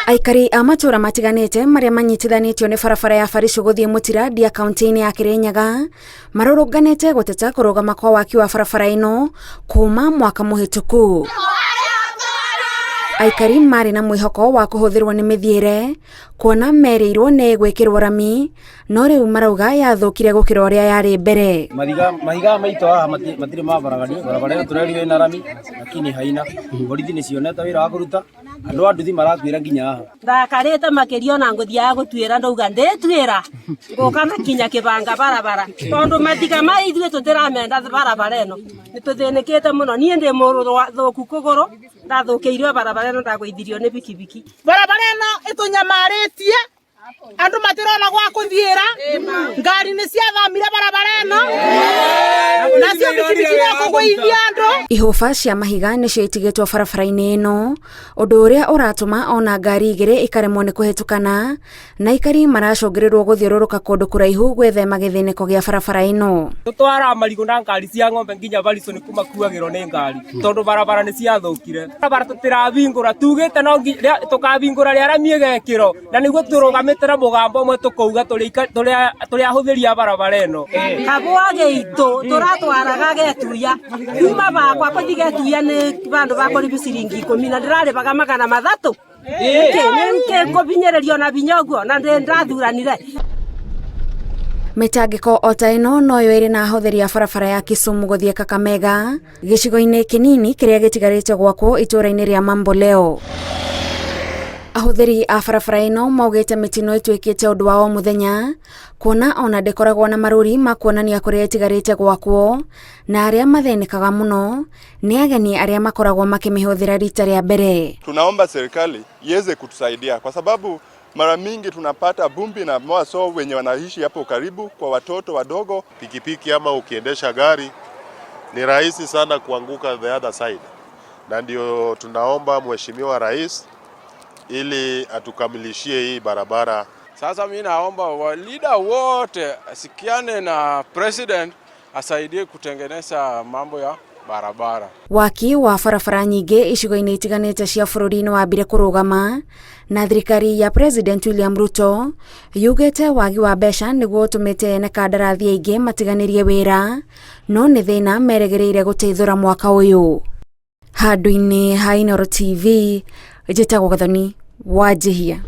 Aikari a matũũra matiganĩte marĩa manyitithanĩtio nĩ barabara ya Barisũ gũthiĩ Mũtira Ndia kaunti-inĩ ya Kĩrĩnyaga marũrũnganĩte gũteta kũrũgama kwa waki wa barabara ĩno kuma mwaka mũhĩtũku. Aikari marĩ na mwĩhoko wa kũhũthĩrwo nĩ mĩthiĩre kuona merĩirwo nĩ ĩgwĩkĩrwo rami no rĩu marauga yathũkire gũkĩra ũrĩa yarĩ mbere. Mariga mahiga maitũ haha matirĩ mabaraganio barabara ĩyo tũrerirwo ĩna rami lakini haina borithi nĩ cionete wĩra wa kũruta andũ a nduthi marakuĩra nginya haha. Ndakarĩte makĩria ona ngũthiaga gũtuĩra ndauga ndĩtuĩra ngũka na kinya kĩbanga barabara tondũ matiga ma ithuĩ tũtĩramenda barabara ĩno nĩ tũthĩnĩkĩte mũno. Niĩ ndĩ mũthũku kũgũrũ ndathũkĩirio barabara ĩno ndagũithirio nĩ bikibiki. Barabara ĩno ĩtũnyamarĩtie andu matirona gwa kuthiira ngari ni ciathamire barabara ĩno nacio bikibiki no kũgũithia andũ. Ihũba cia mahiga nĩcio itigĩtwo barabara-inĩ ĩno ũndũ ũrĩa ũratũma ona ngari igĩrĩ ikaremwo nĩ kũhĩtũkana na aikari maracũngĩrĩrwo gũthiũrũrũka kũndũ kũraihu gwĩthema gĩthĩnĩko gĩa barabara ĩno. Tũtwaraga marigũ na ngari cia ng'ombe nginya Barisũ nĩ kumakuagĩrwo nĩ ngari tondũ barabara nĩ ciathũkire. Barabara tũtirahingũra tugĩte no tũkahingũra rĩa rami ĩgekĩrwo na nĩguo tũrũgamĩte na mũgambo ũmwe tũkauga tũrĩ ahũthĩri a barabara ĩno. Kabũa gĩitũ tũratwaraga getuya kuma bakwa kũthi getuya nĩ bandũ bakũrĩbi ciringi ikũmi na ndĩrarĩbaga 300. Nĩkĩ ngũbinyĩrĩrio na binya ũguo na ndathuranire. Mĩtangĩko o ta ĩno noyo ĩrĩ na ahũthĩri a barabara ya Kisumu gũthiĩ Kakamega gĩcigo-inĩ kĩnini kĩrĩa gĩtigarĩte gwakwo itũũra-inĩ rĩa Mamboleo. Ahũthĩri a barabara ĩno maugĩte mĩtino ĩtuĩkĩte ũndũ wa o mũthenya kuona ona ndĩkoragwo na marũri ma kuonania kũrĩa ĩtigarĩte gwakwo na arĩa mathĩnĩkaga mũno nĩ ageni arĩa makoragwo makĩmĩhũthĩra rita rĩa mbere. Tunaomba serikali iweze kutusaidia kwa sababu mara mingi tunapata vumbi na mwaso wenye wanaishi hapo karibu kwa watoto wadogo. Pikipiki ama ukiendesha gari ni rahisi sana kuanguka the other side, na ndio tunaomba Mheshimiwa Rais ili atukamilishie hii barabara. Sasa mimi naomba wa leader wote asikiane na president asaidie kutengeneza mambo ya barabara. Waki wa barabara nyingĩ icigo-inĩ itiganĩte cia bũrũri nĩ wambire kũrũgama na thirikari ya President William Ruto yugĩte wagi wa mbeca nĩguo ũtũmĩte ene kandarathi aingĩ matiganĩrie wĩra no nĩ thĩna meregereire gũteithũra mwaka ũyũ. Handũ-inĩ ha Inooro TV, njĩtagwo Gathoni Wanjihia.